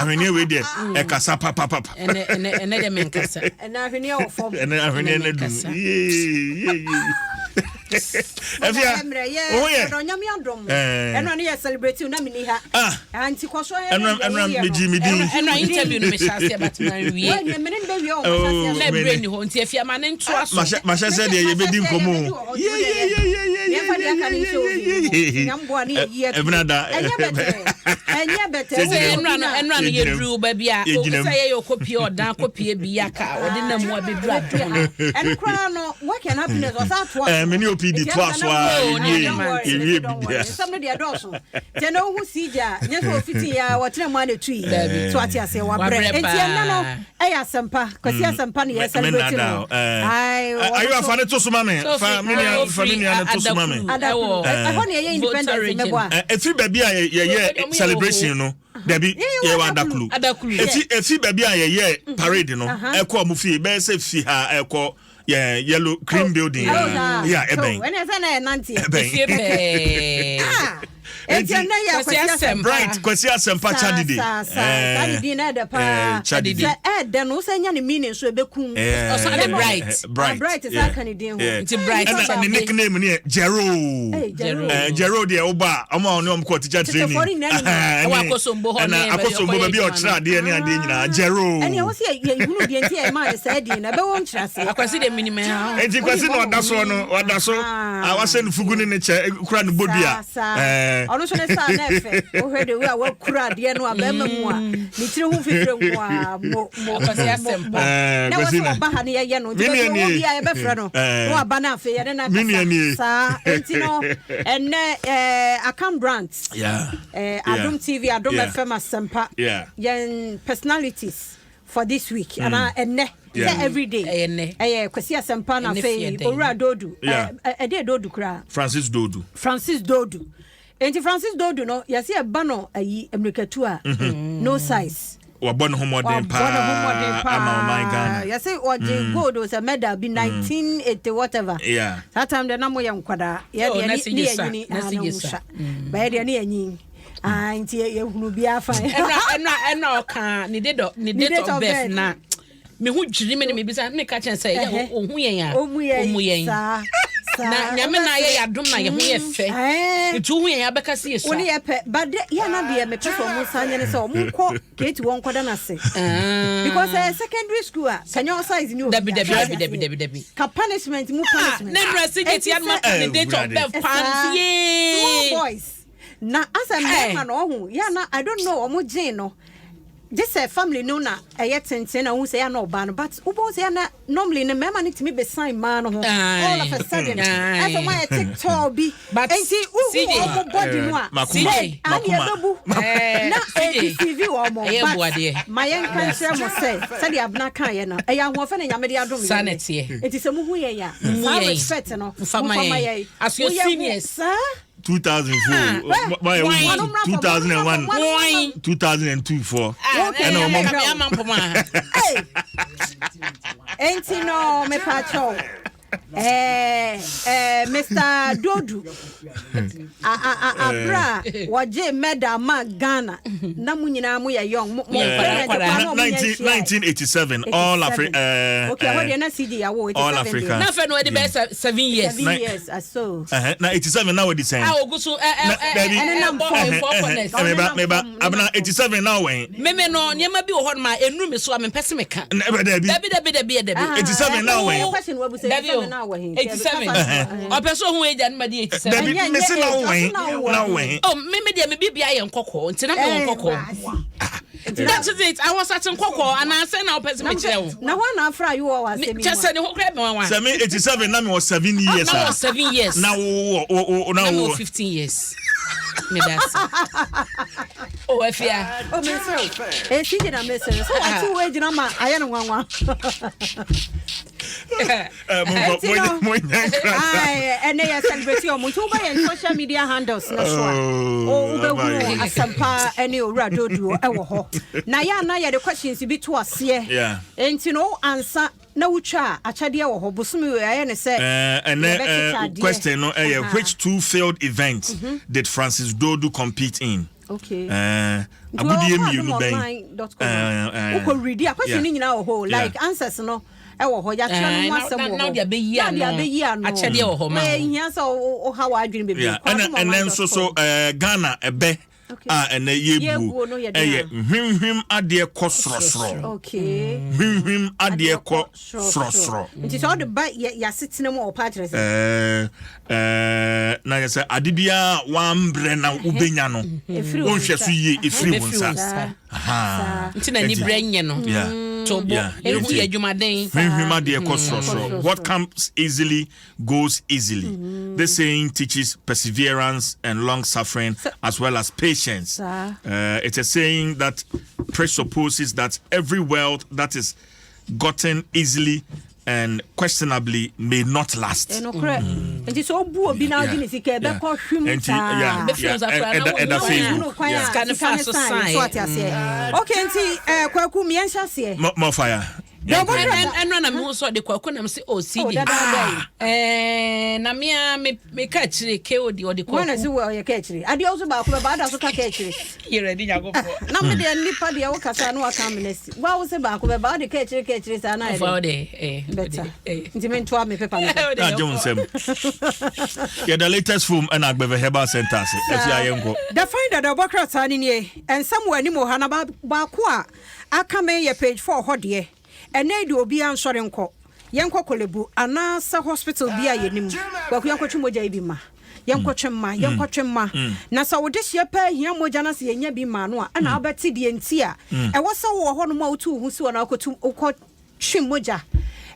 Ahweneɛ wei deɛ ɛkasa papapapa. Ɛnɛ ɛnɛ ɛnɛ deɛ menkasa. Ɛnɛ ahweneɛ wɔ fam. Ɛnɛ ahweneɛ no dum. Yee yee. Ɛfia wo yɛ. Ɔnyame adom. Ɛnɔ ne yɛ celebrate na mini ha. Ah. Nti kɔ so ɛnɔ ɛnɔ megye me din. Ɛnɔ interview no mehyɛ aseɛ but ma nwie. Wɔn nyɛ mene bɛ wie ɔmo hyɛ aseɛ. Na ebire ni hɔ nti efia ma ne ntoa so. Mahyɛ sɛ deɛ yɛbɛdi nkɔmɔ o. Yee yee yee yee. Yɛn fa deɛ aka ne nhyɛ obi. Nyamboa ne yɛ yie. Ɛbena da. Ɛnyɛ bɛtɛ. Ɛnyɛ bɛtɛ. Sɛ ɛnura no ɛnura no yɛduru baabi a sɛ yɛyɛ ɔkɔpie ɔdan kɔpie bi aka ɔde nam mu abɛduru adom no. Ɛno koraa no work and happiness ɔsan atoa so. Ɛɛ me ne OPD toa so a yɛwie yɛwie bibia. Nsɛm no deɛ ɛdɔɔso. Nti ɛnɛ wohu CJ a nyɛ sɛ ɔfiti yɛ a wɔtena mu a na ɛtu yi. So ate aseɛ wabrɛ. Nti ɛnɛ no ɛyɛ asɛmpa Kwasi asɛmpa na yɛ celebrate no. Ayo afa ne to so ma me. Fa me nua fa me nua ne to so ma me. Adakuru ɛhɔ na yɛyɛ independence mɛbɔ a. Ɛfiri baabi a yɛyɛ celebration no dabi yɛwɔ adakulu. Efi efi baabi a yɛyɛ parade no ɛkɔ ɔmo fie bɛyɛ sɛ fi ha ɛkɔ yɛ yellow cream building yɛ ɛbɛn. Ɛnɛ sɛ na yɛ nante. Ɛbɛn. Efie pɛɛ. Enti ɛnɛ yɛ Kwasi Asɛmpa. Bright Kwasi Asɛmpa Chadidi. Saa saa saa ne din na ɛdɛ paa. Chadidi. Sɛ ɛɛdɛ no wosɛ nya ne meaning so ɛbɛkum. Ɔsan de Bright. Bright. Bright saa ka ne din ho. Nti Bright. Ɛna ne nickname ne yɛ Jero. Jero. Jero deɛ woba a ɔmo a ɔne ɔmo kɔ teacher training. Tetefoɔ ne nyinaa nim. Ɛwɔ Akosombo hɔ ne Ɛna Akosombo baabi a ɔkyerɛ adeɛ ne adeɛ nyinaa Jero. Ɛne ɛwɔ sɛ yɛhunu deɛ nti a ɛmaa ne saa din no ɛbɛwɔ nkyerɛaseɛ. Akwasi deɛ menim ɛha. Enti Kwasi na ɔda soɔ no ɔda so a wahyɛ ne fugu ne ne kyɛ kura ne bodua. Saa. Ɔno nso ne saa na ɛfɛ. Wohwɛ de wei a wakura adeɛ no a bɛrima mu a ne tiri ho mfifire nko a mo mo mo mo. Na wɔ sɛ ɔba ha no yɛyɛ no nti baabi ɔwɔ bi a yɛbɛfrɛ no na waba no afei yɛne no akasa. Saa nti no ɛnɛ ɛɛ Akan Brandt ɛɛ Adom TV Adom FM Asɛmpa yɛn personalities for this week mm. anaa ɛnɛ sɛ everyday ɛyɛ nnɛ ɛyɛ Kwasi Asɛmpa na afei Owura Dodu ɛdeɛ Dodu koraa Francis Dodu Francis Dodu nti Francis Dodu no yɛsɛ yɛba no ayi mmirikatu a mm-hmm. no size wabɔ ne ho mmɔden paa ama ɔman Ghana yɛsɛ ɔgye mm. gold sɛ medal bi 1980 mm. whatever yeah. saa time deɛ na moyɛ nkwadaa yɛdeɛ ne yɛnyini na wosua bɛyɛ deɛ ne yɛnyin Ah, nti yɛhunu biara fa. Ɛna ɛna ɛna ɔka ne date of ne date of birth na me ho dwiri me ne me bisa me ka kyɛn sɛ yɛ ohu yɛn a omu yɛn saa na nyame na ayɛ yɛ adom na yɛ ho yɛ fɛ nti wohu yɛn abɛka si yɛ sua wone yɛ pɛ but de yɛ na deɛ mepɛ sɛ ɔmo nsa nyɛ ne sɛ ɔmo nkɔ keeti wɔn nkɔda no ase because ɛyɛ secondary school a kanyɛ size ni obi dabi dabi dabi dabi dabi dabi ka punishment mu punishment ne nura si gye tia no ma ne date of birth paa yee small boys Na asɛ mmarima no ɔho yɛ na I don't know ɔmo gyen no gye sɛ family no na ɛyɛ tenten na wohu sɛ yɛ na ɔbaa no but wobɛhu sɛ yɛ na normally no mmarima no tumi besan mmaa no ho all of a sudden ɛsɛ ɔmo ayɛ tiktok bi nti wohu ɔmo body no a CJ ane ɛbɛbu na ɛdeceive ɔmo but ma yɛnka nkyerɛ mo sɛ sɛdeɛ Abena kaeɛ no ɛyɛ ahoɔfɛ na Nyame de adom yɛn nti sɛ muhu yɛn a saa respect no momfa ma yɛn woyɛ ho saa. 2004 mayɛ wo 2001 2002 foɔ ɛna ɔmɔ enti no mepakyɛw eh, eh, Mr. Dodu abere a wɔgye medal ma Ghana na mo nyinaa mo yɛ young mo mo parent kora na ɔmo nyɛ nhyia 1987 all Africa uh, okay ɛhɔ deɛ na CD awo 87 all Africa na afɛ no ɛde bɛyɛ 7 years 7 years aso na 87 na wɔde sɛn a ogu so ɛ ɛ ɛ ɛ bɔ four corners meba meba abena 87 na wɔn meme no nneɛma bi wɔ hɔ nom a ɛnuru me so a mempɛ se meka dabi dabi dabi dabi dabi 87 na wɔn dabi o 87 ɔpɛ sɛ ohun agya no ma di 87 dabi mese na wɔn na wɔn oh meme deɛ me bibia yɛ nkɔkɔɔ nti na mewɔ nkɔkɔɔ That is it. I was at nkɔkɔɔ anaasɛ na wopɛ sɛ mekyerɛ wo. Na hɔ na afra yi wɔ wɔ asɛm yi mu. Kyɛ sɛ ne ho kora bɛn wa. Sɛ me 87 na me wɔ 7 years. Na wɔ 7 years. Na wo wo na wo. Na me wɔ 15 years. Me da ase. Oh afia. Oh me sɛ. Eh si gyina me sɛ. So wate wo gyina ma ayɛ no nwanwa. Ɛnɛ yɛ celebrate ɔmo nti wobɛ yɛn social media handles no so a wobɛhunu asɛmpa ne owura doduo ɛwɔ hɔ na yɛ ana yɛde questions bi to aseɛ nti no ansa na wotwa a akyɛdeɛ wɔ hɔ bosome wei ayɛ ne sɛ ɛnɛ question no ɛyɛ which two field events did Francis Dodu compete in? Okay. Agodie mmienu bɛn. Wokɔ read a question no nyinaa wɔ hɔ like answers no ɛwɔ hɔ yɛatwerɛ no ho asɛm wɔ hɔ na wode abɛyi ano akyɛdeɛ wɔ hɔ ma ɛhia sɛ woha w'adwene bebree. Ɛna ɛnɛ nso so Ghana ɛbɛ a ɛnɛ yɛbuo ɛyɛ hwimhwim adeɛ kɔ sorɔsorɔ. Hwimhwim adeɛ kɔ sorɔsorɔ. Nti sɛ wode ba yɛasetena mu ɔpa akyerɛ sɛ na yɛ sɛ ade biara wambrɛ na wobɛnya no wonhwɛ so yie ɛfiri wo nsa. Nti na nibrɛ nyɛ no tobo ehu yɛ adwumaden. Hwimhwim adeɛ kɔ sorɔsorɔ. What comes easily goes easily. This saying teaches perseverance and long suffering as well as patience. It's a saying that presupposes that every wealth that is gotten easily and questionably may not last. Nti sɛ obu obi na ɔgye ne sika ɛbɛkɔ hwim saa. Ɛda Facebook. Sika ne fa so sign. So ate aseɛ. Okay, nti Kwaku mmiɛnhyɛ aseɛ. More fire. Ɛnura na mehu sɛ ɔde Kwaku nam sɛ ɔsi de na mea meka akyire kod ɔde Kwaku. Wɔn na si wɔ ɔyɛ ka akyire adeɛ ɔso baako bɛba ada so ka ka akyire. Yɛrɛ di Nyankopɔn. Na me deɛ nipa deɛ wokasa na waka amena si wa wo sɛ baako bɛba ɔde ka akyire ka akyire saa na ayɛ dɛ bɛta nti mentoa me pepa no. Agye wo nsɛm. Yɛda latest foam ɛna Agbɛvɛ Herbal Center ase ɛfi ayɛnkɔ. The finder da ɔbɔ krataa no nie. Nsɛm wɔ anim wɔ ha na baako a aka me yɛ page 4 hɔ deɛ. Ɛnɛ deɛ obiara nsɔre nkɔ. Yɛnkɔ Korle-Bu anaasɛ hospital bi a yɛnim. Kwaku yɛnkɔtwe mogya yi bi ma. Yɛnkɔtwe mma, yɛnkɔtwe mma. Na sɛ wode hyeɛ paa hia mogya na sɛ yɛnya bi ma no a, ɛna wobɛte deɛ nti a ɛwɔ sɛ wowɔ hɔnom a wotu wo ho si hɔ na wokɔtu wokɔtwe mogya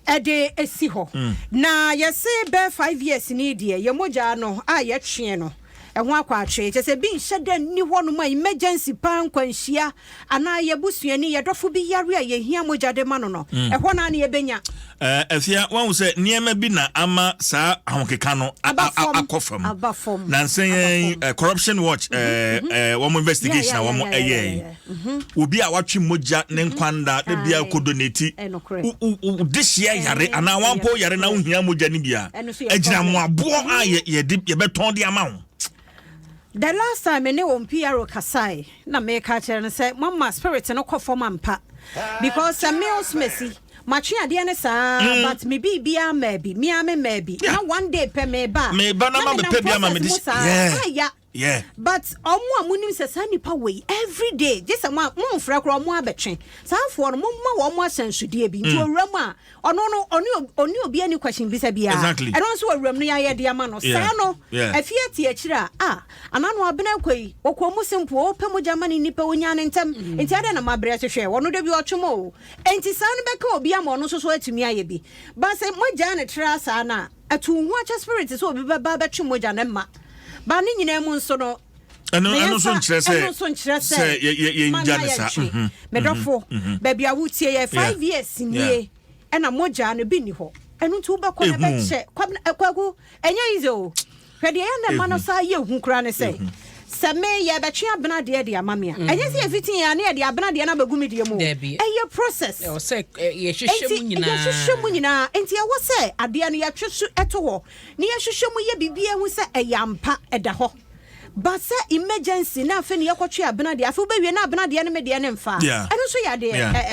ɛde si hɔ. Na yɛse bɛɛ 5 years ni deɛ yɛ mogya no a yɛtweɛ no ɛho akɔ atwe. Kyɛ sɛ bi nhyɛ dɛ nni hɔnom a emergency paa nkwanhyia anaa yɛbusuani yɛdɔfo bi yare a yɛhia mogya de ma no no ɛhɔ naa ne yɛbɛnya. Afia wahu sɛ nneɛma bi na ama saa ahokeka no akɔ fam. Aba fam. Na nsɛn yɛn Corruption Watch wɔn investigation a wɔn ɛyɛ obi a watwe mogya ne nkwanda de bia kɔ donate de hyia yare anaa wampo yare na wohia mogya no bi a ɛgyina mmoaboɔ a yɛde yɛbɛtɔn de ama wo. The last time me ne wɔn PRO kasae na meka kyerɛ no sɛ mama spirit no kɔ fam ampa because sɛ me osmesi matwe adeɛ ne saa but me biribiara maa bi mea me maa bi na one day pɛ meba meba na ma mepɛ bi ama me de mu saa aya. But ɔmo a monim sɛ saa nipa wei every day gye sɛ mo a momfrɛ koraa ɔmo abɛtwe saa afoɔ no momma wɔn ahyɛnsodeɛ bi nti owura mu a ɔno no ɔne obi ani question bisa biara. Ɛno nso owura mu no yɛayɛ de ama no saa no afie ati akyire a anaa no abena akɔ yi wɔkɔ mu simple ɔpɛ mogya ma ne nipa onya ne ntɛm nti adɛn na mabrɛ hwehwɛ ɔno da bi ɔtwem o nti saa no bɛka obi ama ɔno nso so atumi ayɛ bi ba sɛ mogya ne tra saa no a atu ho akyɛ spirit sɛ obi bɛba bɛtwe mogya ne ma ba ne nyinaa mu nso no ɛno nso nkyerɛ sɛ yɛngya ne saa medɔfo baabi a wotie yɛ 5 years nie ɛna mogya no bi nni hɔ ɛno nti wobɛkɔ na bɛkyɛ Kwaku ɛnyɛ easy o. Hwɛ deɛ yɛ na ma no saa yɛ hu koraa ne sɛ sɛ me yɛbɛtwe abena deɛ de ama me a ɛnyɛ sɛ yɛfiti yɛn a ne yɛde abena deɛ no abɛgu me deɛ mu ɛyɛ process. Yɛhwehwɛ mu nyinaa nti ɛwɔ sɛ adeɛ no yɛtwe so ɛto hɔ ne yɛhwehwɛ mu yɛ biribi ehu sɛ ɛyɛ ampa ɛda hɔ. But sɛ emergency na afei ne yɛkɔtwe abena deɛ afei wobɛwie na abena deɛ no me deɛ ne mfa ɛno nso yɛ adeɛ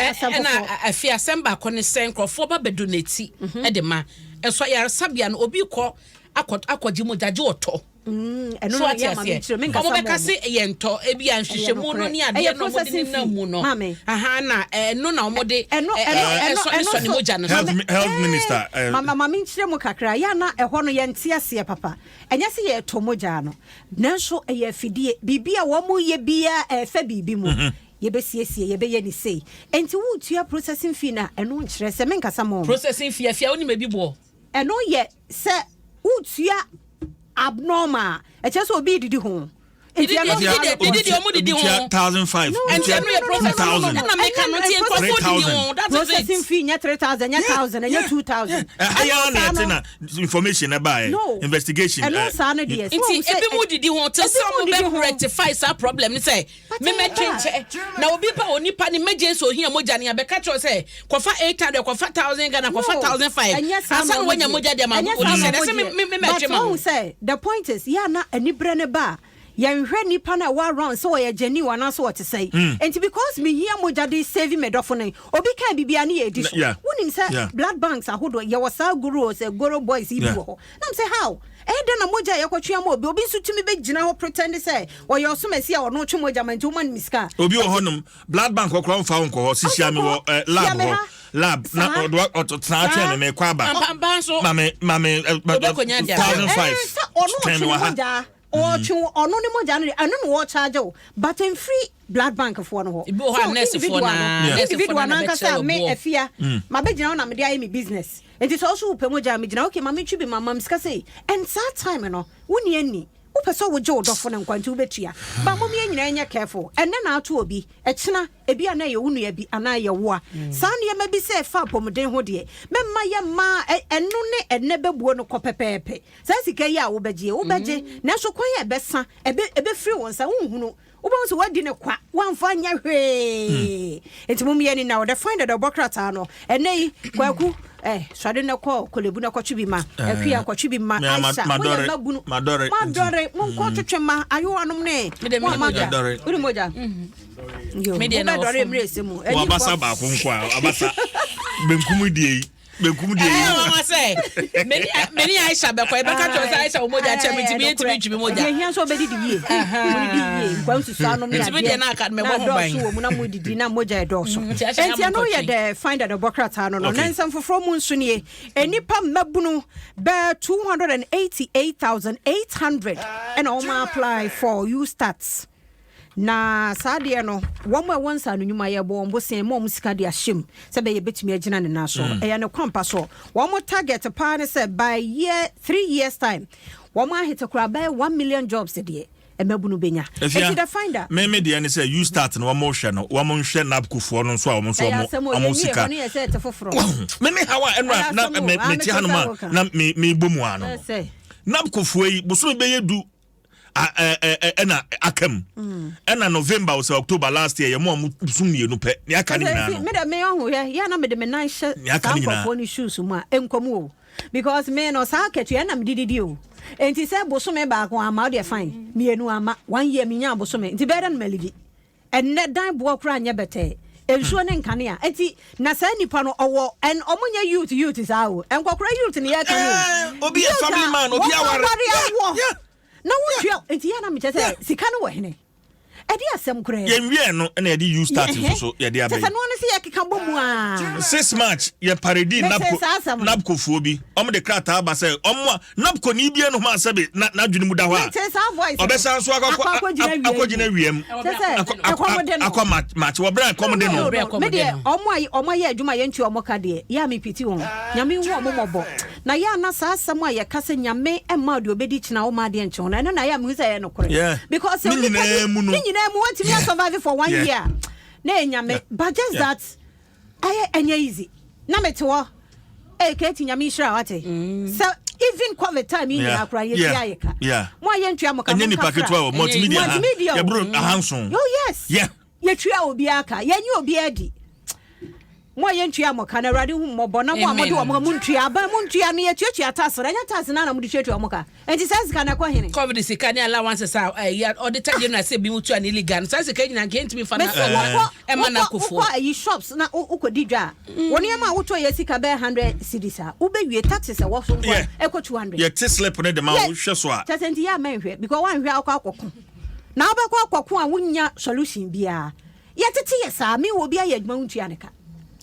asɛm foforɔ. Ɛna afei asɛm baako ne sɛ nkurɔfoɔ ba bɛ donate ɛde ma ɛso ayaresabea no obi kɔ akɔgye mogya gye ɔtɔ. Ɛno na yɛ ma me nkyerɛ me nkasa mɔ. Ɔmo bɛka se ɛyɛ ntɔ ebi a nhwehwɛmu no ne adeɛ na ɔmo de nenam mu no. Aha na ɛno na ɔmo de ɛsɔ ne sɔ ne mogya no so. Health minister. Mama me nkyerɛ mu kakra yɛ na ɛhɔ no yɛnte aseɛ papa. Ɛnyɛ sɛ yɛtɔ mogya no nanso ɛyɛ afidie biribi a wɔn yɛ biara ɛfɛ biribi mu. Yɛbɛsiesie yɛbɛyɛ ne sei. Enti wotua processing fee na ɛno nkyerɛ sɛ menkasa mɔ. Processing fee afia wonim ebi boɔ. Ɛno yɛ sɛ wotua abnormal ɛkyerɛ sɛ obi didi ho. Nti ɛno didi ɔmo didi ho. 1,500. Nti ɛno yɛ processing no na meka no nti nkurɔfoɔ didi ho. That is it. Processing fee nyɛ 3,000 nyɛ 1,000 nyɛ 2,000. Ɛyɛ na ɛte na information ɛba ɛ investigation. Ɛno saa no deɛ. Nti ebi mu didi ho te sɛ ɔmo bɛ rectify saa problem ne sɛ memɛtwe nkyɛ na obi ba onipa ne emergency ohia mogya ne abɛka kyerɛ sɛ kɔfa 800 kɔfa 1000 Ghana kɔfa 1005 ansa na wanya mogya de ama wo. Sɛ sɛ memɛtwe ma ho. But sɛ the point is yɛ na anibrɛ ne ba. Yɛnhwɛ nipa no a ɛwɔ around sɛ ɔyɛ genuine anaasɛ ɔte sɛn. Nti because mehia mogya de save me dɔfo no, obi kaa biribiara ne yɛdi so. Yeah. Wonim sɛ blood banks ahodoɔ, yɛwɔ saa guru o, sɛ goro boys yi bi wɔ hɔ. Na mesɛ how? Ɛyɛ dɛn na mogya a yɛkɔtwe ama obi, obi nso tumi bɛgyina hɔ pretend sɛ ɔyɛ ɔsomasi a ɔno twe mogya ma nti woma no me sika a? Obi wɔ hɔnom, blood bank hɔ koraa ɔmfa wo nkɔ hɔ, Ɔmfa sisia me nkɔ wɔ hɔ. eh, lab Hyia me hɔ. ha. Lab na Saa. ɔde wa- ɔtena Saa. twɛn me mekɔ aba. Ampampa nso. Ma me ma me eh, ma- Wobɛkɔnya de abrɛ wo. 1,500. Ɛɛ, sɛ ɔno Twɛn ɔtwe me ne wɔ ha. mogya, ɔtwe ɔno ne mogya no de, ɛno na wɔcharge wo, but mfiri blood bank foɔ no hɔ. Ebi wɔ hɔ a So, nurse foɔ individual naa, no, nurse foɔ individual naa na no ankasa bɛkyerɛ wo me boɔ. afia, mabɛgyina hɔ na mede ayɛ me business. Nti sɛ ɔso wopɛ mogya a, megyina, okay, ma mentwe bi ma ma me sika sei. And saa time no, wonni ani. Wopɛ sɛ wogye wo dɔfo no nkwa nti wobɛtua. But mom yɛn nyinaa nyɛ careful. Ɛnnɛ na ato obi, ɛkyena ebi a na ɛyɛ wo nua bi anaa ɛyɛ wo a. Saa nneɛma bi sɛ ɛfa apɔmuden ho deɛ, mɛmma yɛmma ɛno ne ɛnnɛ bɛbuo no kɔ pɛpɛɛpɛ. Saa sika yi a wobɛgye yi, wobɛgye, nanso kwan a ɛbɛsa, ɛbɛ, ɛbɛfiri wo nsa, wonhunu. Wobɛhu sɛ woadi no kwa, woamfa anyɛ hwee. Nti mom yɛn ani nna hɔ. The Finder de ɔbɔ krataa no. Ɛnnɛ yi, Kwaku, eh, sɔre na kɔ Korle Bu na kɔtwe bi ma. Akua, kɔtwe bi ma. Me a, ma- Aisha, moyɛ madɔre, mmabunu. madɔre, nti. Moadɔre, monkɔ twetwe ma. Ayowanom ne Me de, mo a me ne moaka. mogya. Madɔre. Wone mogya? Yo, Me deɛ na mobɛdɔre wɔfam. mmerɛ ɛsɛ mu. Wɔ Ani abasa nkɔ. baako nko a, abasa. Benkum die yi. Benkum die yi. Ɛyɛ nwanwa sɛ me ne Aisha bɛkɔ yɛbɛka kyerɛ sɛ Aisha wɔ mogya kyɛ me nti meyɛ ntumi ntwi me mogya. Deɛ ehia nso ɔbɛdidi yie. Modidi yie nkwa nsusu anom ne Nti me adeɛ deɛ na aka no na mɛbɔ ho ban. dɔɔso wɔ mu na modidi na mogya ɛdɔɔso. Nti Aisha Nti yɛ ɛno yɛ amokɔtwe. the find and ɔbɔ krataa no no. Okay. Na nsɛm foforɔ mu nso nie. Nnipa mmabunu bɛɛ 288,800 ɛna wɔn apply for YouStart. Na saa adeɛ no, wɔn a ɛwɔ nsaano nnwuma yɛbɔ wɔn bosea ma wɔn sika de ahyɛ mu sɛ ɛbɛyɛ yɛbɛtumi agyina ne nan so. Ɛyɛ ne kwampa so. Wɔn target paa ne sɛ by year 3 years time, wɔn ahete koraa bɛyɛ 1 million jobs deɛ mmabunu bɛnya. Efia, Enti the finder. Me me deɛ ne sɛ YouStart no wɔn hwɛ no, wɔn nhwɛ NABCO foɔ no nso a wɔn nso Ɛyɛ wɔn asɛm o, wɔn yɛnwie sika. hɔ ne yɛ sɛ ɛte foforɔ. Me me hawa ɛno a Ɛyɛ na asɛm o, me ah, me te mete hanom sɛ a woka. na me me bɔ mu ano. Sɛ. NABCO foɔ yi bosome bɛyɛ 10 ɛna aka mu ɛna November o sɛ October last year yɛ mo a mo sum 2 pɛ ne aka ne nyinaa no. Me de me ɔho yɛ yɛ na mede me nan hyɛ Nea aka saa ne nyinaa. nkurɔfoɔ no shoes mu a ɛnkɔm o, because me no saa akatua ɛna mede didi o. Enti sɛ bosome 1 ama wo deɛ, fine, 2 ama, one year menya bosome nti bɛyɛ dɛ no malivi. Ɛnnɛ dan boɔ koraa nyɛ bɛtɛɛ, nsuo ne nkanea. Enti na saa nipa no ɔwɔ ɛn ɔmo nyɛ youth youth saa o, nkɔkora youth ne yɛka no o. Obi yɛ Youth a family man, obi wɔn aware. aware awɔ na wotua. Enti yɛ na mekyɛ sɛ sika no wɔ hene ɛde asɛm koraa. Yɛn wiɛ no ɛna yɛde YouStart nso so yɛde kyɛ sɛ abɛyi. noa no sɛ yɛkeka bɔ mu a 6 March yɛ parade. Mete NABCO saa asɛm no. NABCO foɔ bi ɔmo de krataa ba sɛ ɔmo a NABCO ni bie no ho asɛbe na n'adwene mu da hɔ a Mete saa voice no. ɔbɛsan so akɔ Akɔ akɔgyina wia akɔgyina wiem. Kyɛ sɛ akɔ ɛkɔm de no. akɔ match wɔ berɛ a ɛkɔm de no. No, Berɛ no, ɛkɔm me de deɛ no. ɔmo a ɔmo ayɛ adwuma a yɛntua ɔmo ka deɛ, yɛ a me pity wɔn. Nyame hu ɔmo mmɔbɔ. Na yɛ a na saa asɛm a yɛka sɛ Nyame mma deɛ ɔbɛdi kyena wo ma adeɛ nkye ho no, ɛno na yɛ a mehu sɛ ɛyɛ nokorɛ. Because sɛ Ne onipa bi nyinaa mu no. Ne nyinaa mu wɔntumi asurvive for one year na ɛyɛ Nyame. But just that ɛyɛ ɛnyɛ easy. Na mete hɔ ee Kati, Nyame nhyira wate sɛ even COVID time yi nyinaa koraa yɛtua yɛ ka. Mo a yɛntua mo ka, Ɛnyɛ mo nipa nka fra. ketewa wɔ multimedia ha. Multimedia o. Yɛboro 700. Oh yes. Yɛtua obiara ka, yɛnye obiara di. Mo a yɛntua mo ka no, Awurade hu mmɔbɔ. Na mo a mode wɔn mo ntua aban mo ntua no, yɛtuatua tax no, ɛnyɛ tax no na mode tuatua mo ka. Nti saa sika no ɛkɔ hene? COVID sika ne allowances a ɛyɛ auditor general sɛ bi mu tua ne illegal no, saa sika nyinaa nka yɛntumi fa na Mese wokɔ ɛma wokɔ NABCOfoɔ. Wokɔ ayi shops na wokɔdi dwa a, wo nneɛma a wotɔ yɛ sika bɛyɛ 100 cedis a, wobɛwie taxes ɛwɔ so nko a ɛkɔ 200. Yɛte slip ne de ma wo hwɛ so a. Kyɛ sɛ nti yɛ a mɛnhwɛ, because woanhwɛ a wokɔ akɔko na wobɛkɔ akɔko a wonya solution biara. Yɛtete yɛ saa me wɔ obi ayɛ adwuma wontua ne ka.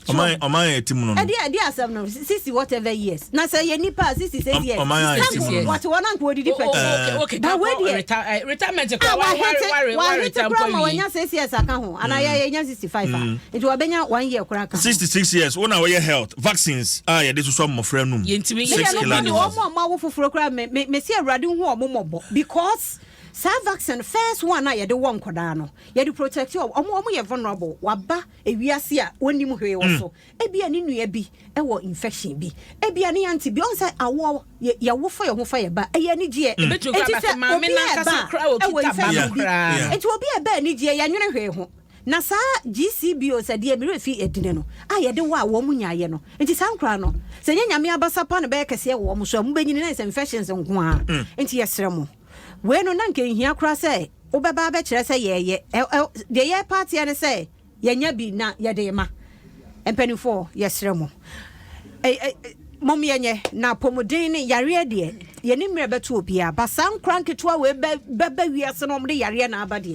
Ɔman ɔman yɛ ti mu no no. Ɛdeɛ ɛdeɛ asɛm no 60 whatever years na sɛ yɛ nipa a 66 years. Ɔman ayɛ ti mu no no. Wɔte wɔn anka wɔdidi pɛtɛ. Okay. But wei deɛ retirement a kora wa wahete wa wa wahete retire kora mpo ma awie. wanya 6 years aka ho anaa yɛ yɛnya 65 a nti wabɛnya one year kora aka ho. 66 years wo na wɔyɛ health vaccines a yɛde sosɔ mmɔfra num. Yɛntumi six Medeɛ no killer kora de disease. wɔn a wɔn awo foforɔ kora me me me si Awurade hu wɔn mmɔbɔ, because saa vaccine first one a yɛde wɔ nkɔdaa no, yɛde protect wɔn. Wɔn yɛ vulnerable. Waba ewiase a wɔnim hwee wɔ so, ebia ne nua bi ɛwɔ infection bi, ebia ne aunty bi ɔn sɛ awɔ yɛ yɛwo fa yɛn ho fa yɛ ba ɛyɛ anigyeɛ. Ebetumi Enti koraa sɛ ba sɛ maame obi a n'ankasa ɛba koraa a ɛwɔ okita ba no infection bi koraa. Nti obi a ɛba anigyeɛ yɛnwene hwee ho. Na saa GCBO sɛ deɛ mmerɛ fi edine no a yɛde wɔ a wɔn mu nyaayɛ no, nti saa nkora no sɛ nyɛ Nyame abasa pa no bɛyɛ kɛseɛ wɔ wɔn so a mobɛnyini na yɛ sɛ infections nko a. Nti yɛsrɛ mo. Wei no na nka ɛnhia koraa sɛ wobɛba abɛkyerɛ sɛ yɛɛyɛ. Ɛ ɛ deɛ yɛrepa ateɛ ne sɛ yɛanya bi na yɛde rema. Mpanimfoɔ, yɛsrɛ mo. Ɛ ɛ mom yɛnyɛ na apɔmuden ne yareɛ deɛ yɛni mmerɛ bɛto obiara. Ba saa nkora nketewa wei bɛ bɛba wiase na wɔde yareɛ na aba deɛ,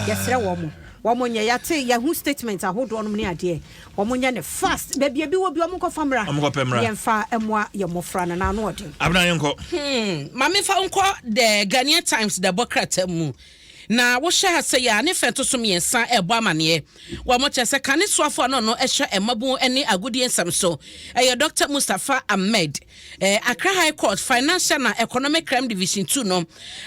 yɛsrɛ wɔn mo. Wɔn nyɛ yɛate yɛho statement ahodoɔ nom ne adeɛ. Wɔn nyɛ ne fast. Baabi ebi wɔ bi wɔn nkɔfa mmra. Wɔn nkɔpɛ mmra. Yɛnfa mmoa yɛn mmɔfra no na ano ɔden. Abena yɛnkɔ. Hmm, ma memfa wo nkɔ The Ghanaian Times dɛbɔ krataa mu. Na wohyɛ ha sɛ yɛ a ne fɛ ɛto so mmiɛnsa ɛrebɔ amaneɛ. Wɔn kyerɛ sɛ kane soafo a na ɔno ɛhwɛ mmabun ne agodie nsɛm so ɛyɛ Dɔkta Mustapha Ahmed. Eh, Accra High Court Financial na Economic Crime Division 2 no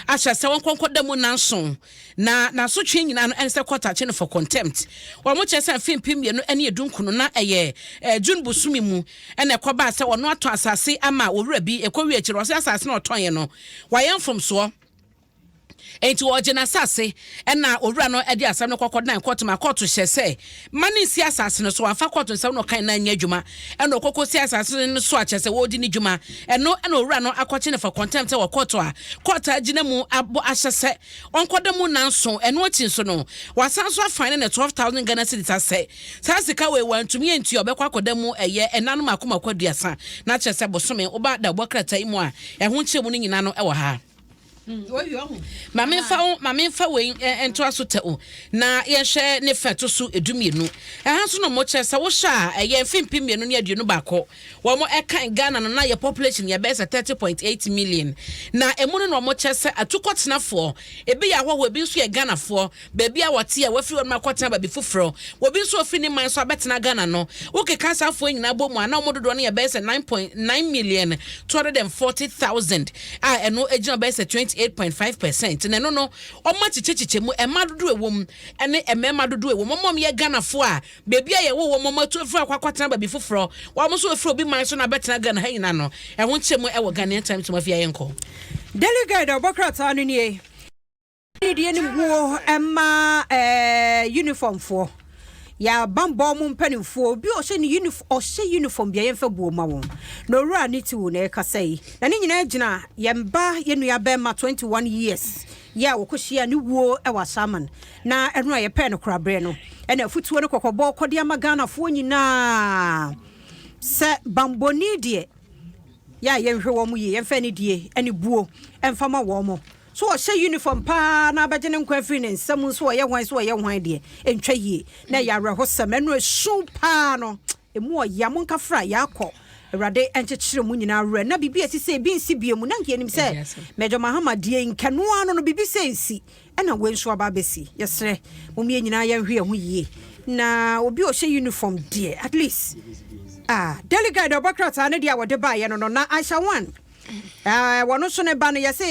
ahyɛ sɛ wɔnkɔ nkɔda mu nnanson. Na n'asotwe nyinaa no ɛne sɛ court akye no for contempt. Wɔn kyerɛ sɛ mfe 2019 na ɛyɛ eh, June bosome mu ɛna ɛkɔbaa sɛ ɔno atɔn asase ama owura bi. Ɛkɔwie akyiri no ɔsɛ asase no ɔtɔn no wayɛ mfomsoɔ. Enti wɔgye n'asase ɛna owura no de asɛm no kɔkɔ dan kɔɔto ma kɔɔto hyɛ sɛ ma ne nsi asase no so. Wamfa kɔɔto nsɛm no ɔkan na anyɛ adwuma ɛna ɔkɔkɔ si asase no so a kyerɛ sɛ wɔredi ne dwuma. Ɛno ɛna owura no akɔkye no for contempt wɔ kɔɔto a kɔɔto agyina mu abɔ ahyɛ sɛ ɔnkɔda mu nnanson. Ɛno akyi nso no, wasan nso afine no 12,000 Ghana cedis asɛ saa sika wei wantumi antua a ɔbɛkɔ akɔda mu ɛyɛ nna no mako mako 30, na kyerɛ sɛ bosome. Woba dawubɔ krataa yi mu a, ɛho nkyerɛmu no nyinaa no wɔ ha. Ma memfa wo, ma memfa wei ntoa so tɛ o, na yɛnhwɛ ne fɛ to so 12. Ɛha nso no mokyerɛ sɛ wohyɛ a ɛyɛ mfe 2021. Wɔn ɛkan Ghana no na yɛ population yɛ bɛyɛ sɛ 30.8 million. Na emu no na wɔn kyerɛ sɛ atukɔtenafoɔ, ebi yɛ ahɔhoɔ, ebi nso yɛ Ghanafoɔ, baabi a wɔte a wɔafiri hɔ nom akɔtena baabi foforɔ, obi nso a ɔfiri ne man so abɛtena Ghana no, wokeka saa afoɔ nyinaa bɔ mu a, na wɔn dodoɔ no yɛ bɛyɛ sɛ 9.9 million 240,000 a ɛno gyina bɛyɛ sɛ 28.5 percent. Na ɛno no, wɔn akyekyɛkyekyɛ mu, mmaa dodoɔ ɛwɔ mu ne mmarima dodoɔ ɛwɔ mu. Wɔn a wɔyɛ Ghanafoɔ a baabi a yɛwoo wɔn, wɔn atu afiri akɔ akɔtena baabi foforɔ, wɔn nso wɔfiri obi man so na abɛtena Ghana ha nyinaa no, ɛho nkyɛmu wɔ Ghanaian Times mu. Afei yɛnkɔ. Daily Guide a ɔbɔ krataa no nie. Nidie ne buo mma ɛɛ uniformfoɔ. Yɛ abanbɔ mu mpanimfoɔ. Obi a ɔhyɛ ne uniform ɔhyɛ uniform bia yɛmfa buo ma wɔn. Na owura ne tiwu na ɛkasa yi. Na ne nyinaa gyina yɛn ba yɛn nua bɛrima 21 years yɛ a wɔkɔhyia ne wuo wɔ Asaman. Na ɛno a yɛpɛɛ no koraberɛ no ɛna afutuo ne kɔkɔbɔ kɔde ama Ghanafoɔ nyinaa sɛ bambɔni deɛ yɛ a yɛnhwɛ wɔn yie, yɛmfa anidie ne buo mfa ma wɔn. So ɔhyɛ uniform paa na abɛgye ne nkwa afiri ne nsam nso ɔyɛ hwan so ɔyɛ hwan deɛ ɛntwa yie na ɛyɛ awerɛhosɛm ɛno ɛsu paa no ɛmu ɔya monka fra yɛakɔ Awurade nkyekyere mo nyinaa werɛ na biribi a ɛsi sɛ ebi nsi bio mu na nka yɛnim sɛ Major Mahama deɛ nka no ara no no biribi sɛ nsi ɛna wei nso aba abɛsi yɛsrɛ mom yɛn nyinaa yɛnhwɛ yɛn ho yie na obi a ɔhyɛ uniform deɛ at least ah Daily Guide ɔbɔ krataa ne deɛ a wɔde baeɛ no no na Aisha One Eh, wɔno nso ne ba no yɛsɛ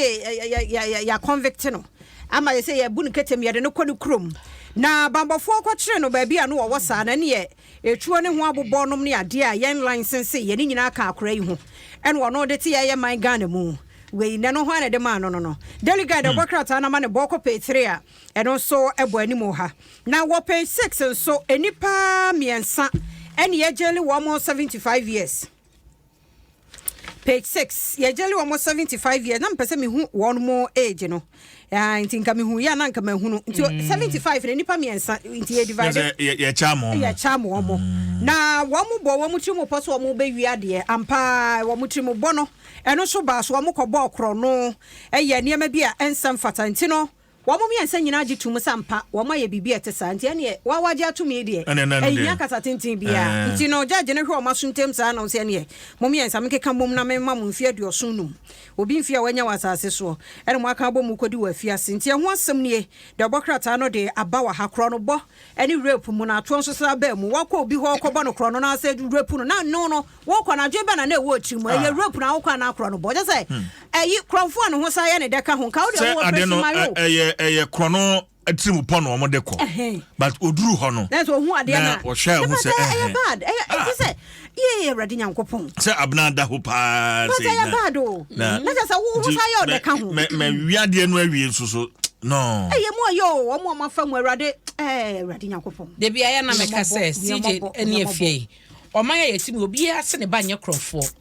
yɛ convict no ama yɛsɛ yɛbu no ketem yɛde no kɔ ne kurom na bambɔfoɔ kɔkyere no baabi a no wɔwɔ saa na ɛneɛ etuo ne ho abobɔ nom ne adeɛ a yɛn license yɛ ne nyinaa ka akora yi ho ɛna ɔno de te yɛyɛ man Ghana mu wei na ɛno ho ana de maa no no no Daily Guide ɔbɔ hmm. krataa no ama ne bɔ kɔ page 3 a ɛno nso ɛbɔ anim ha na wɔ page 6 nso nnipa mmiɛnsa ɛne yɛgyele wɔn 75 years Page 6, Yɛgyele wɔn 75 years na mepɛ sɛ mehu wɔn mo age no ah, nti nka mehu yɛ a na nka mahunu nti 75 na nipa mmiɛnsa nti yɛ divide yɛkyɛ ama wɔn yɛkyɛ ama wɔn mm. na wɔn bɔ wɔn tiri mu pɔ so wɔn bɛwi adeɛ ampa wɔn tiri mu bɔ no ɛno nso baa so wɔn kɔ bɔɔ korɔ ɛyɛ nneɛma bi a ɛnsɛ mfata nti no Wɔn mmiɛnsa nyinaa gye tom sɛ ampa wɔayɛ biribi a ɛte saa, nti ɛnneɛ wo a woagye atom yi deɛ, ɛnhia kasa tenten biara. Nti no, judge no hwɛ wɔn aso ntam saa na ɔse, ɛnneɛ mo mmiɛnsa menkeka mmom na memma mo mfeɛ 75, obi mfeɛ a wanya wɔ asase soɔ, ɛna moaka abɔ mu rekɔdi wɔ afiase. Nti ɛho asɛm nie, deɛ ɔbɔ krataa no de aba wɔ ha, korɔnobɔ ne rape mu na atoɔ nso san baa mu, woakɔ obi hɔ rekɔbɔ no korɔno na asɛ rape no, na no no, Wokɔ no, adwene bɛn na na ɛwɔ wo tirim? Ɛyɛ rape na wokɔ anaa korɔ no bɔ? Kyerɛ sɛ, ɛyi, korɔmfoɔ a ne ho san yɛ ne dɛ ka ho. Nka wo deɛ Sɛ wowɔ ade operation no mayo. ɛyɛ ɛyɛ korɔ no tirim pɔ na wɔn de kɔ. Ɛhɛn. But oduru hɔ no. Na sɛ ohun adeɛ Na na. ɔhwɛ a Na ohu but sɛ ɛyɛ ɛhɛn. bad. Ɛyɛ ɛte sɛ yee Awurade Nyankopɔn. Sɛ abena da hɔ paa But sei ɛyɛ na. bad o. Na Na kyerɛ sɛ wo ho nti san yɛ ɔdɛ mɛ ka ho. mɛ mɛ wi adeɛ no awie nso so no. Ɛyɛ mu ɔyɛ o, wɔn a wɔafa mu Awurade ɛɛ Awurade Nyankopɔn. Dabi ayɛ na meka sɛ Hu yɛn CJ mmɔbɔ, hu ne yɛn afie mmɔbɔ. yi Ɔman a yɛte mu yi, obiara se ne ba nyɛ korɔmfoɔ.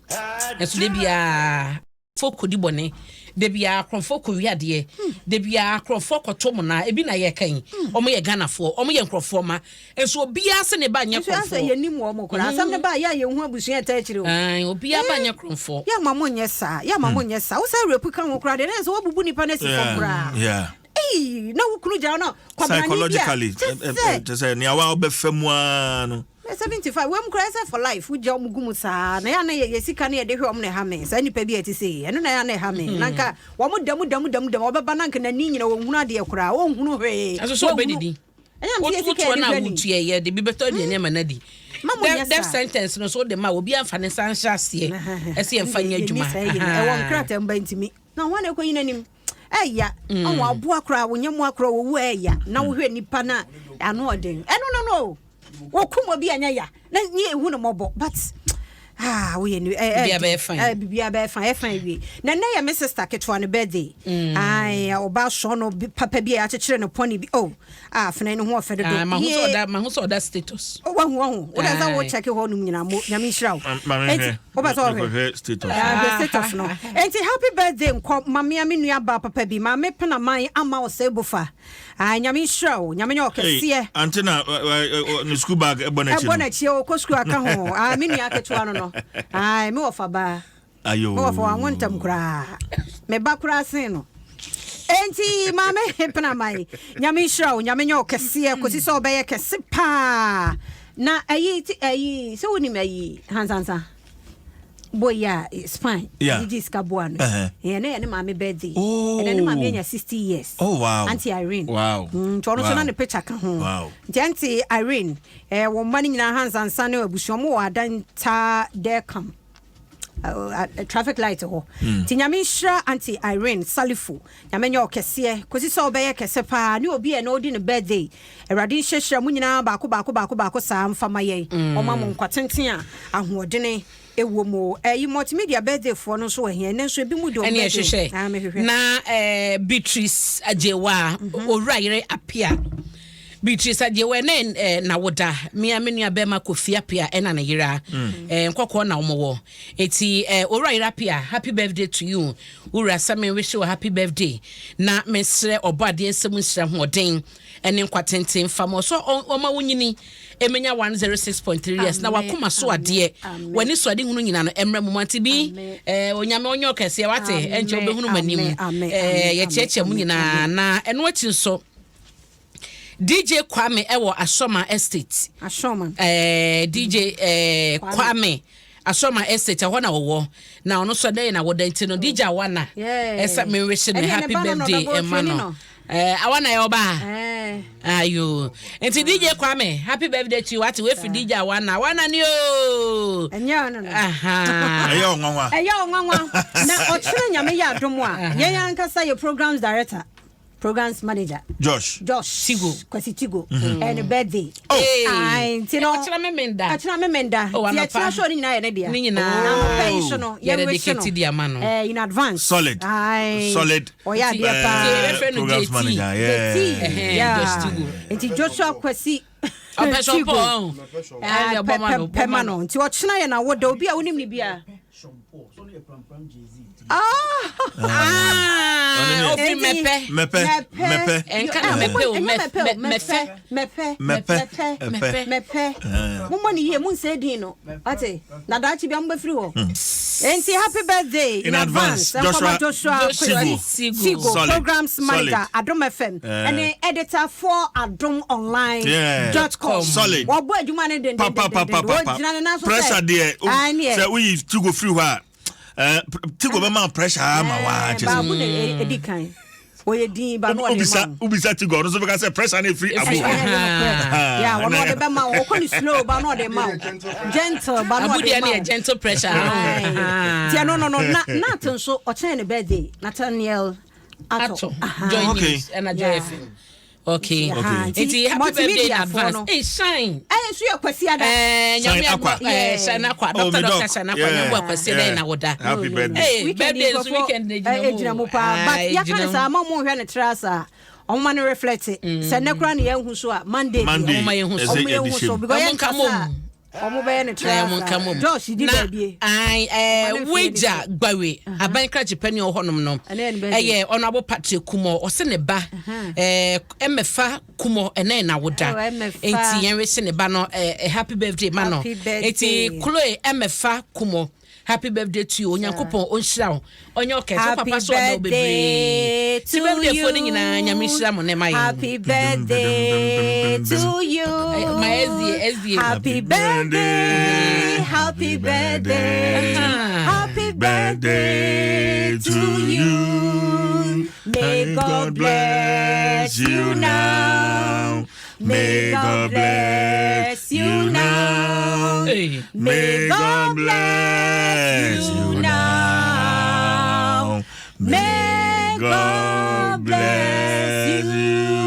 Nanso da biara fo kɔdi bɔne. Da biara akorɔmfoɔ kɔwia adeɛ. Da biara akorɔmfoɔ kɔto monaa. Ebi na yɛreka yi. Wɔyɛ Ghanafoɔ. Wɔyɛ nkorɔfoɔ mma. Nso obiara se ne ba nyɛ Nso asɛ korɔmfoɔ. yɛnim wɔn koraa. Asɛm no ba a, yɛ a yɛnhu abusua a ɛtaa akyire o. Ae, obiara ba Eh, nyɛ korɔmfoɔ. yɛ ama mo nyɛ saa. Yɛ ama mo nyɛ saa. Wo saa rape ka ho koraa deɛ, na ɛsɛ sɛ woabubu nipa no asi fam Yeah, koraa. yeah. Ei, na wo kunu gyaa wo na kwabrane bi a, Psychologically, kyɛ ɛ- ɛ- sɛ. kyɛ sɛ nea wa wobɛfa mu ara no. 75 wei mu koraa ɛsɛ for life wogya wɔn gu mu saa na yɛ ana yɛ sika no yɛde hwɛ wɔn na ɛha me saa nipa bi a ɛte sɛ yi ɛno na yɛ ana ɛha me na nka wɔn dɛm dɛm dɛm dɛm ɔbɛba na nka n'ani nyina wɔn hunu adeɛ koraa wɔn hunu hwee Ɛso sɛ ɔbɛdidi. ɛnyɛ mi sɛ yɛ sika Wotoɔ yɛde no a hwɛ ni wotua yɛ de bi bɛtɔ aduane ama no adi. Ma mo nyɛ Death saa. sentence no so wode ma obi amfa ne nsa nhyɛ aseɛ ɛsɛ yɛmfa nyɛ adwuma. ɛwɔ nkrataa mu ba ntumi na wɔn na ɛkɔ yi n'anim ɛya ɔwɔ aboa koraa wɔnyɛ mmoa koraa wɔwu ɛya na wohwɛ nipa na ano ɔden ɛno no no wɔkum obi anyɛ ya na ne ehu no mɔbɔ but ah woyɛ ni ɛ ɛ Biribiara bɛyɛ fine. ɛ biribiara bɛyɛ fine ɛfine wie na nnɛ yɛ me sister ketewa no birthday ayi ɔba sɔ no bi- papa bi a yɛakyekyere no pɔne bi oh ah afena ne ho ɔfɛ dodo Ah, mahu sɛ Yee. ɔda mahu sɛ ɔda status. wahu wahu wode sɛ wo Aye. check hɔ nom nyinaa mo nyame nhyira wo Ma Enti, mehwɛ. wopɛ sɛ wɔhwɛ Mekɔhwɛ status. Ah, hwɛ status no enti happy birthday nkɔ mamea me nua baa papa bi maame penaman ama wo sɛ bofa Ah, nyame nhyira wo nyame nyɛ Hey, ɔkɛseɛ ante na ɛ, ɛ, ɛ, ne school bag ɛbɔ n'akyi ɛbɔ no. n'akyi ɔkɔ sukuu aka ho Ah, me nua ketewa no no Ah, me wɔfa baa Ayo. me wɔfa wanwo ntam koraa me ba koraa sen no enti maame penaman nyame nhyira wo nyame nyɛ ɔkɛseɛ kɔsi sɛ ɔbɛyɛ kɛse paa na ayi ti ayi sɛ wonim ayi hansansa boy a spine Yeah. gyegye sika boa no Uh-huh. ɛyɛ ne yɛ ne maame birthday Oh. ɛnɛ ne maame anya 60 years Oh, wow. auntie Irene Wow. Mm, nti ɔno nso Wow. na ne picture ka ho Wow. nti auntie Irene eh, wɔn mma no nyinaa hansansa ne abusua ɔmo wɔ adanta dɛkam traffic light hɔ nti nyame nhyira auntie Irene Salifu nyame nyɛ ɔkɛseɛ kɔsi sɛ ɔbɛyɛ kɛse paa ne obi a ɛna ɔdi ne birthday awurade nhyɛhyira mu nyinaa baako baako baako baako saa mfama yɛn ɔma mo nkwa tenten a ahoɔdene ɛwɔ mu ɛyi multimedia birthday foɔ no nso wɔ hia ɛnɛ nso ebi mu de ɔmo ɛne birthday ɛhwehwɛ Ah, mehwehwɛ na eh, Beatrice Agyewa owura yere Apia Beatrice Agyewa ɛnɛ eh, nawoda mea me nua bɛrima Kofi Apia ɛna ne yera eh, nkɔkɔɔ na wɔwɔ eti eh, owura yere Apia happy birthday to you wura sɛ me wish you a happy birthday na mesrɛ ɔbɔ adeɛ nsɛm nhyira hoɔden ɛne nkwa tenten fa ma ɔsɔ ɔma wo nyini ɛmɛnya 106.3 years na Amen, wakoma so amen, adeɛ amen. w'ani so ade hunu nyina no ɛmmerɛ mu mante bi Amen. eh, onyame ɔnyɛ ɔkɛseɛ wate Amen, ɛnkyɛ wobɛhunu m'anim amen, amen, Eh, amen, yɛkyiakyia mu amen, nyinaa amen. na ɛno akyi nso DJ Kwame ɛwɔ Asoma Estate asɔma eh, DJ eh, Kwame. Kwame Asoma Estate ɛhɔ na wɔwɔ na ɔno nso ɛdɛ yɛ na wɔda nti no DJ Awana Yeah. ɛsɛ menwehye no Ɛne ne happy ba no na birthday ɔbɛbɔ ɛma training no no. Eh, Awana yɛ ɔbaa ɛɛ ayo nti DJ Kwame happy birthday to you wate wefi DJ Awana Awana ni o ɛnyɛ ɔno no aha Ɛyɛ ɔnwanwa. ɛyɛ ɔnwanwa na ɔkyerɛ nyame yɛ adom a yɛn ankasa yɛ programs director programs manager Josh. Josh Tigo. Kwasi Tigo ɛyɛ ne birthday Oh. Aye, nti no ɔkyerɛ me menda ɔkyerɛ me menda Oh, nti anɔpa. ɛkyerɛ so ne nyinaa yɛ ne dea Ne nyinaa. na anɔpa yi so no Yɛde yɛnwehye dedicate de ama no. Eh, in advance Solid. Aye. Solid. ɔyɛ adeɛ Eh, paa Yɛbɛfrɛ no programs JT. manager. Yeah. JT. Ɛhɛn, Yeah. Josh Tigo. nti Joshua Kwasi ɔpɛ sɛ Tigo. ɔpɔ ɔn Ah, Ɛdeɛ pɛ- bɔ ma no, pɛ- pɛ bɔ ma ma no no. nti ɔkyena yɛ nawoda obi a wonim ne bia Ah, ofi Enti- mɛpɛ Mɛpɛ. Mɛpɛ. Ɛnka Ah, na mɛpɛ o, ɛnyɛ mɛ- mɛpɛ o, mɛfɛ. mɛpɛ Mɛpɛ. mɛpɛ Ɛpɛ. mɛpɛ mommɔ ne yie monsɛ din no ate na daakye bia mobɛfiri hɔ enti happy birthday In advance, Nkɔma Joshua Joshua Joshua Kwesi Sigo. Sigo Solid. programs Solid. manager Adom FM ɛne editor for Adom Online Yeah. dot com Solid. wɔbɔ adwuma no Pa pa pa pa pa pa. wɔgyina ne nan so sɛ Pressure deɛ. o- Aye, neɛ. Sɛ woyi Tigo firi hɔ a, eh, Tigo bɛma wo pressure ama waa Eh, kyɛ sɛ. baako na ɛdi kan ɔyɛ din ba na ɔde ma Wobisa wo wobisa Tigo ɔno nso bɛka sɛ pressure no ɛfiri abo. Ɛyɛ nokorɛ. Yeah, ɔno ɔde bɛma wo ɔkɔ ne slow ba na ɔde ma wo gentle ba na abu ɔde deɛ ma ne wo yɛ gentle pressure Aye. Nti ɛno no no na Nat nso ɔkyɛn ne birthday Nathaniel Ato ato Aha. joy Okay. news ɛna joy Yeah. fm okay Aha, nti happy birthday in multimedia foɔ advance no. hey shine Ɛyɛ nso yɛ Kwasi Ada Eh, Shine nyame Akwa. aboa eh, shine akwa Oh, doctor me doctor doc. shine akwa Yeah. nyame aboa kwasi Yeah. dɛn na woda Happy birthday. Hey, Weekend birthday yi nso nkurɔfoɔ, weekend na eh, egyina egyina mu. mu paa but Ah, yɛaka egyina ne mu. saa ama mo nhwɛ ne tra saa ɔmoma no reflect sɛ nnɛ koraa ne yɛnhu so a Monday deɛ, Monday. Ɔmo ma yɛnhu so. ɛsɛ ɔmo yɛde yɛnhu so hyɛ mu. because Ɔmo nka yɛnka saa mom. Ɔmo bɛyɛ ne tra saa. Josh di baabi. Ayi ɛɛ wagya gbawe aban krakye panyin wɔ hɔnom no ɛyɛ Honourable Patrick Kumɔ, ɔsɛ ne ba ɛmɛfa Kumɔ ɛnɛ na woda, nti yɛn wɛhyɛ ne ba no happy birthday ma no. Nti Chloe ɛmɛfa Kumɔ, happy birthday to you. Onyankopɔn ɔnhyira wo, ɔnyɛ ɔkɛse wo papa so ɔdɔ bebree. Ti birthday fo no nyinaa, Nyame nhyira mo ne ma yɛn. Happy birthday to you. Ma SDA SDA. Happy birthday, happy birthday, happy birthday to you. May God bless you now. May God bless you now. Hey. May God bless you now. May God bless you.